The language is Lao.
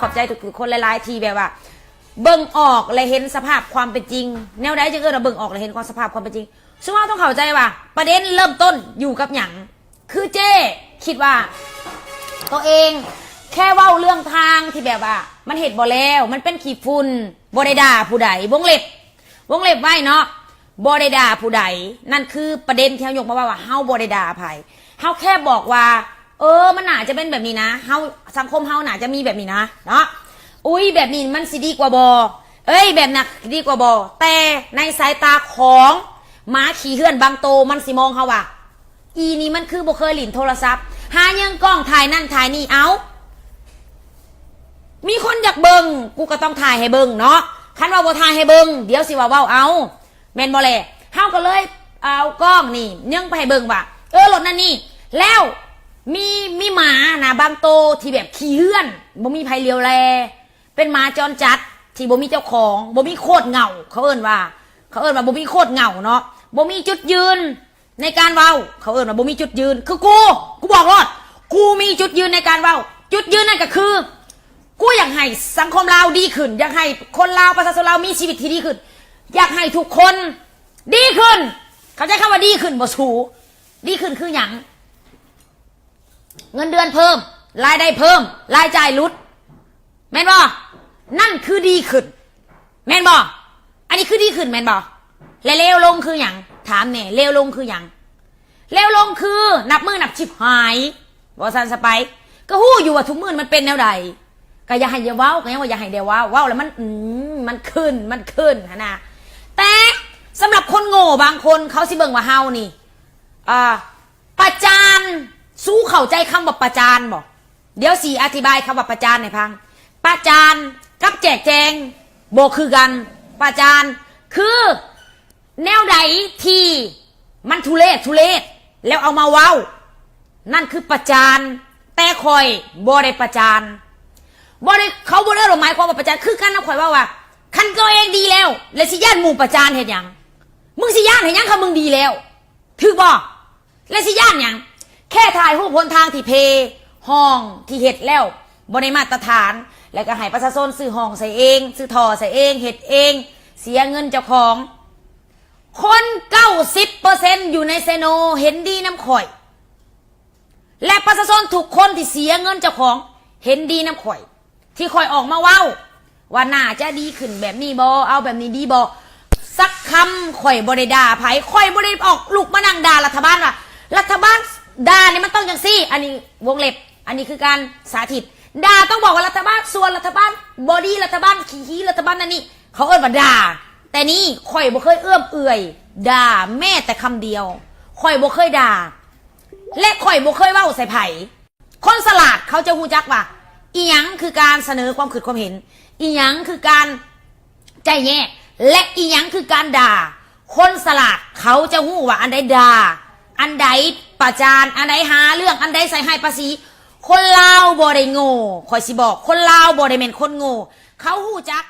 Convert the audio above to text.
ຂອບໃຈທຸກໆຄົນຫຼາຍໆ ທີ່ແບບວ່າເບິ່ງອອກ ແລະ ເຫັນສະພາບຄວາມເປັນຈິງ. ແນວໃດຈຶ່ງເອີ້ນວ່າເບິ່ງອອກ ແລະ ເຫັນຄວາມ ສະພາບຄວາມເປັນຈິງ? ຊຸມເຮົາຕ້ອງເຂົ້າໃຈວ່າ ປະເດັນເລີ່ມຕົ້ນຢູ່ກັບຫຍັງ? ຄືເຈ້ຄິດວ່າ ໂຕເອງແຄ່ເວົ້າເລື່ອງທາງທີ່ແບບວ່າ ມັນເຮັດບໍ່ແລ້ວ ມັນເປັນຂີ້ຝຸ່ນ ບໍ່ໄດ້ດ່າຜູ້ໃດ ວົງເລັບ ວົງເລັບໄວ້ເນາະ ບໍ່ໄດ້ດ່າຜູ້ໃດ. ນັ້ນຄືປະເດັນທີ່ເຮົາຍົກມາເວົ້າວ່າ ເຮົາບໍ່ໄດ້ດ່າໃຜ ເຮົາແຄ່ບອກວ່າ ເອີ ມັນໜ້າຈະເປັນແບບນີ້ນະ ເຮົາ ສັງຄົມເຮົາໜ້າຈະມີແບບນີ້ນະເນາະ ອຸ້ຍ ແບບນີ້ມັນຊິດີກວ່າບໍ່ ເອີຍ ແບບນັ້ນດີກວ່າບໍ່? ແຕ່ໃນສາຍຕາຂອງໝາຂີ້ເຮືອນບາງໂຕ ມັນຊິມອງເຮົາວ່າ ອີ່ນີ້ມັນຄືບໍ່ເຄີຍຫຼິ້ນໂທລະສັບ ຫາຍິງກ້ອງ ຖ່າຍນັ້ນຖ່າຍນີ້ ເອົ້າ ມີຄົນຢາກເບິ່ງ ກູກໍຕ້ອງຖ່າຍໃຫ້ເບິ່ງເນາະ ຄັນວ່າບໍ່ຖ່າຍໃຫ້ເບິ່ງ ດຽວຊິວ່າເວົ້າເອົາ ແມ່ນບໍ່ແລ? ເຮົາກໍເລີຍເອົາກ້ອງນີ້ຍິງໄປໃຫ້ເບິ່ງວ່າ ເອີ ລົດນັ້ນນີ້ ແລ້ວມີ ມີໝານະບາງໂຕທີ່ແບບຂີ້ເຮືອນ ບໍ່ມີໃຜຫຼຽວແລ ເປັນໝາຈອນຈັດທີ່ບໍ່ມີເຈົ້າຂອງ ບໍ່ມີໂຄດເຫງົ້າ ເຂົາເອີ້ນວ່າ ເຂົາເອີ້ນວ່າບໍ່ມີໂຄດເຫງົ້າເນາະ ບໍ່ມີຈຸດຢືນໃນການເວົ້າ ເຂົາເອີ້ນວ່າບໍ່ມີຈຸດຢືນ. ຄືກູ ກູບອກໂລດ ກູມີຈຸດຢືນໃນການເວົ້າ ຈຸດຢືນນັ້ນກໍຄື ກູຢາກໃຫ້ສັງຄົມລາວດີຂຶ້ນ ຢາກໃຫ້ຄົນລາວ ປະຊາຊົນລາວມີຊີວິດທີ່ດີຂຶ້ນ ຢາກໃຫ້ທຸກຄົນດີຂຶ້ນ. ເຂົ້າໃຈຄຳວ່າດີຂຶ້ນບໍ່ສູ? ດີຂຶ້ນຄືຫຍັງ? ເງິນເດືອນເພີ່ມ ລາຍໄດ້ເພີ່ມ ລາຍຈ່າຍຫຼຸດ ແມ່ນບໍ່? ນັ້ນຄືດີຂຶ້ນ ແມ່ນບໍ່? ອັນນີ້ຄືດີຂຶ້ນແມ່ນບໍ່? ແລະ ເລວລົງຄືຫຍັງ? ຖາມແດ່ ເລວລົງຄືຫຍັງ? ເລວລົງຄືນັບມື້ນັບຊິບຫາຍ ບໍ່ຊັ້ນສະໄປ ກໍຮູ້ຢູ່ວ່າທຸກມື້ມັນເປັນແນວໃດ ກໍຢ່າໃຫ້ ຢ່າເວົ້າ ກໍຍັງວ່າຢ່າໃຫ້ໄດ້ເວົ້າ ເວົ້າແລ້ວມັນ ອືມ ມັນຂຶ້ນ ມັນຂຶ້ນຫັ້ນນະ. ແຕ່ສຳລັບຄົນໂງ່ບາງຄົນ ເຂົາຊິເບິ່ງວ່າເຮົານີ້ ອ່າ ປະຈານ ສູເຂົ້າໃຈຄຳວ່າປະຈານບໍ່? ດຽວຊິອະທິບາຍຄຳວ່າປະຈານໃຫ້ຟັງ. ປະຈານກັບແຈກແຈງບໍ່ຄືກັນ. ປະຈານຄືແນວໃດທີ່ມັນທຸເລດທຸເລດ ແລ້ວເອົາມາເວົ້າ ນັ້ນຄືປະຈານ. ແຕ່ຂ້ອຍບໍ່ໄດ້ປະຈານ ບໍ່ໄດ້ ເຂົາບໍ່ໄດ້ໝາຍຄວາມວ່າປະຈານ ຄືກັນນຳຂ້ອຍເວົ້າວ່າ ຄັນຕົວເອງດີແລ້ວ ແລ້ວຊິຢ້ານໝູ່ປະຈານເຮັດຫຍັງ? ມຶງຊິຢ້ານເຮັດຫຍັງ ຄັນມຶງດີແລ້ວ? ຖືກບໍ່? ແລະ ຊິຢ້ານຫຍັງ? ແຄ່ຖ່າຍຮູບຫົນທາງທີ່ເພ, ຫ້ອງທີ່ເຮັດແລ້ວບໍ່ໄດ້ມາດຕະຖານ, ແລ້ວກໍໃຫ້ປະຊາຊົນຊື້ຫ້ອງໃສ່ເອງ, ຊື້ທໍ່ໃສ່ເອງ, ເຮັດເອງ, ເສຍເງິນເຈົ້າຂອງ. ຄົນເກົ້າສິບເປີເຊັນຢູ່ໃນເຊໂນເຫັນດີນຳຂ້ອຍ ແລະ ປະຊາຊົນທຸກຄົນທີ່ເສຍເງິນເຈົ້າຂອງເຫັນດີນຳຂ້ອຍ. ທີ່ຂ້ອຍອອກມາເວົ້າວ່າໜ້າຈະດີຂຶ້ນແບບນີ້ບໍ່ ເອົາແບບນີ້ດີບໍ່ ສັກຄຳ. ຂ້ອຍບໍ່ໄດ້ດ່າໃຜ, ຂ້ອຍບໍ່ໄດ້ອອກລຸກມານັ່ງດ່າລັດຖະບານວ່າລັດຖະບານດ່ານີ້ມັນຕ້ອງຈັ່ງຊີ້. ອັນນີ້ວົງເລັບ, ອັນນີ້ຄືການສາທິດ. ດ່າຕ້ອງບອກວ່າລັດຖະບານຊົ່ວ, ລັດຖະບານບໍ່ດີ, ລັດຖະບານຂີ້ຫີ, ລັດຖະບານນັ້ນນີ້, ເຂົາເອີ້ນວ່າດ່າ. ແຕ່ນີ້ຂ້ອຍບໍ່ເຄີຍເອື້ອມເອື້ອຍດ່າແມ້ແຕ່ຄຳດຽວ, ຂ້ອຍບໍ່ເຄີຍດ່າ ແລະ ຂ້ອຍບໍ່ເຄີຍເວົ້າໃສ່ໃຜ. ຄົນສະຫຼາດເຂົາຈະຮູ້ຈັກວ່າອີ່ຫຍັງຄືການສະເໜີຄວາມຄິດຄວາມເຫັນ, ອີ່ຫຍັງຄືການໄຈ້ແຍກ ແລະ ອີ່ຫຍັງຄືການດ່າ. ຄົນສະຫຼາດເຂົາຈະຮູ້ວ່າອັນໃດດ່າ, ອັນໃດປະຈານ, ອັນໃດຫາເລື່ອງ, ອັນໃດໃສ່ຮ້າຍປ້າສີ. ຄົນລາວບໍ່ໄດ້ໂງ່, ຂ້ອຍຊິບອກ, ຄົນລາວບໍ່ໄດ້ແມ່ນຄົນໂງ່. ເຂົາຮູ້ຈັກ